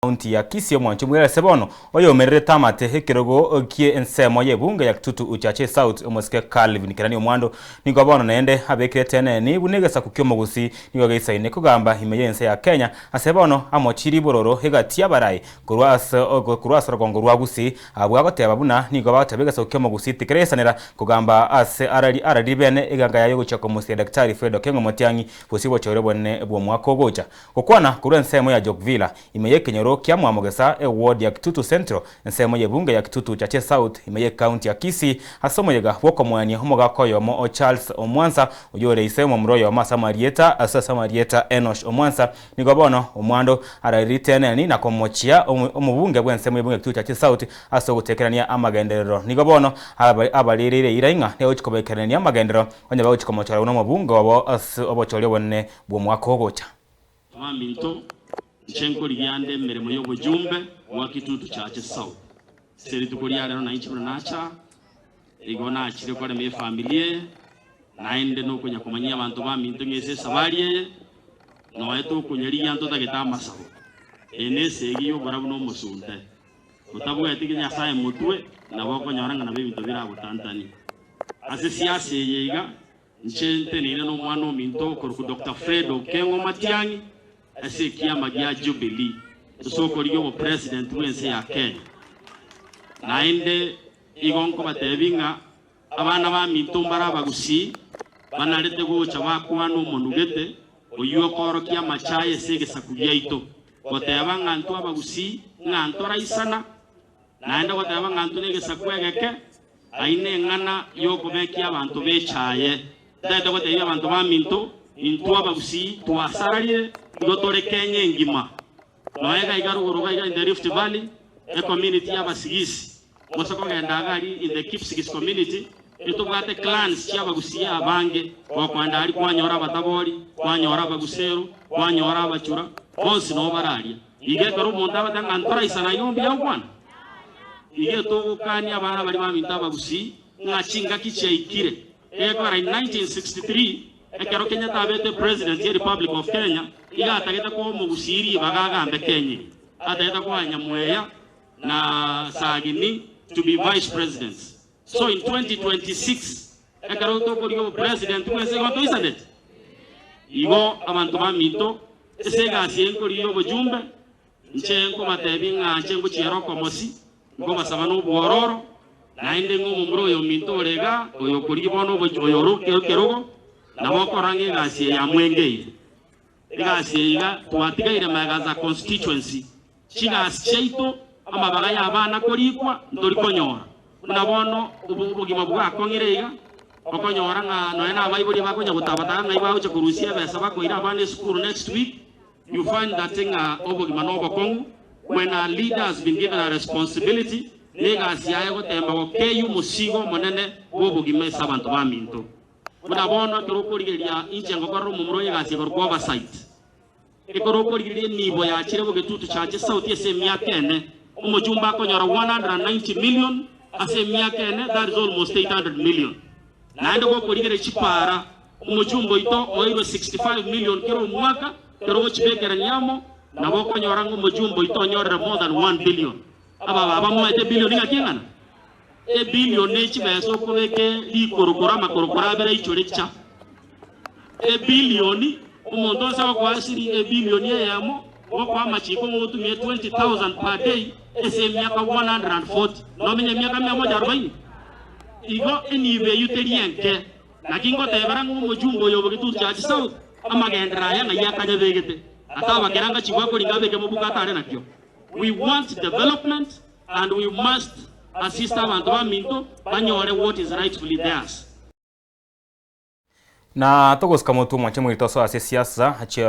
County ya Kisii omwancho omwerese bono oyomererete amate ekerogo kie ensemo y'ebunge ya Kitutu Uchache South omosike Calvin Kerani Omwando nigo bono naende abekire teneni buna egesaku ki'omogusii nigo geisaine kogamba ime y'ense ya Kenya ase bono amochirie bororo egati y'abarai korwa ase korwa ase orogongo rwa Gusii abwo agoteba buna nigo bagoteba egesaku ki'omogusii tikereisanera kogamba ase arari arari bene eganga yaye gochia komosia Daktari Fred Okengo Matiang'i bosio obochore obonene bw'omwaka ogocha. Gokwana korwa ensemo ya Jokvilla, ime y'ekenyoro kia Mwamogesa, eward ya Kitutu Central, ensemo y'ebunge ya Kitutu Chache South, ime y'ecounty ya Kisii, ase omoyega bw'okomoenia omogaka oyomo o Charles Omwansa, oyio ore ise omomura oyomo ase amarieta ase ase amarieta Enosh Omwansa, nigo bono omwando ararerite eneni na komochia omobunge bw'ensemo y'ebunge ya Kitutu Chache South ase ogotekerania amagenderero. Nigo bono abarereire eira ing'a negochia kobaikeranania amagenderero onye bagochia komochora buna omobunge obo ase obochori obonene bw'omwaka ogocha. Abaminto, inche nkorigia ande emeremo y'obojumbe bwa Kitutu Chache South. Ase rituko ria rero nainche buna nacha, igo nachire korema efamiri eye, naende nokonya komanyia abanto baminto ng'a ase esabari eye, noe tokonyarigia ntotagete amasabo. Eye nesegi y'oborabu na omosunte. Otabwati Nyasae motwe, nabo okonyora ng'a nabo ebinto biragotantanie. Ase siasa eye iga, Inche nteneine nomwana ominto okorokwa Doctor Fred Okengo Matiang'i ase ekiama gia Jubilee ase okorigia obopresident bw'ense ya Kenya. Naende igo nkobatebia ng'a abana baminto mbare abagusii banarete gocha bakwana omonugete oyio okoorokia amachaye ase egesaku giaito, goteba ng'a ntwe abagusii ng'a ntoraisana Naende goteba ng'a intwe negesaku egeke, aye neng'ana y'okobekia abanto b'echaye. Ntagete gotebia abanto baminto, intwe abagusii twasararire, igo tore Kenya engima. Nonya iga iga rogoro iga iga in the Rift Valley, ecommunity y'abasigisi, gose kogenda iga aria in the Kipsigis community, etobwate clans chi'abagusii abange, gokoenda aria kwanyora abatabori, kwanyora abagusero, kwanyora abachura, bonsi noo bare aria. Igo ekero omonto agoteeba ng'a ntoraisana igo mbuya gokwana. Igo etogokania abana baria baminto abagusii ng'a chingaki chiaikire. Egekogera in 1963 ekero Kenyatta abete president ye Republic of Kenya igo atagete koa omogusii ribaga agambe Kenya eye. Atagete koa Nyamweya na Sagini to be vice presidents. So in 2026 ekero tokorigia obopresident bwense igo ntoisanete? Igo abanto baminto Ase egasi eye nkorigia obojumbe, inche nkobatebia ng'a inche ngochiera okomosi, nkobasaba nobwororo, naende ng'a omomura oyo ominto ore igaa, oyo okorigia bono oyo ore ekerogo, nabo okorora ng'a egasi eye yamwengeire. Egasi eye iga twatigaire magega as a constituency, chigasi chiaito, amabaga y'abana korikwa, ntori konyora. Buna bono obogima bwakong'ire iga, okonyora ng'a nonya nabaibori bakonya gotabataba ng'ai bagocha korusia ebesa bakoira abana esukuru next week, you find that ng'a obogima nobokong'u, when a leader has been given a responsibility, negasi yaye gotemba gokeyia omosigo omonene bw'obogima ase abanto baminto. Buna bono ekero okorigereria inche ngokorera omomura oye egasi ekorokwa oversight. Ekero okorigereria enibo yachire bogetutu chache sauti ase emiaka ene, omochumba akonyora 190 million ase emiaka ene, that is almost 800 million. Naende gokorigereria chipaara, omochumba oito oeirwe 65 million kera omwaka, ekero ogochibekerania amo, nabo okonyora ng'a omochumba oito onyorire more than 1 billion. Aba babamoete ebillion ng'aki eng'ana? Ebillion ne chibesa okobeka rikorokoro amakorokoro abere aichore cha. Ebillion, omonto onsi agokoa shilingi ebillion eyemo, gokoa amachiko ng'a otumie 20,000 per day ase emiaka 140, nomenye emiaka mia moja arobaini? Igo enibo eyio teri enke. Naki ngotebera ng'a omojumbe oyo obogetutu Church South, amagenderero aya ng'ai akanyabegete, atabakera ngachigwa akoringa abeke mobuko atare nakio. We want development and we must assist abanto baminto banyore what is rightfully theirs. Na togosika motwe omwanche moito osoe ase esiasa.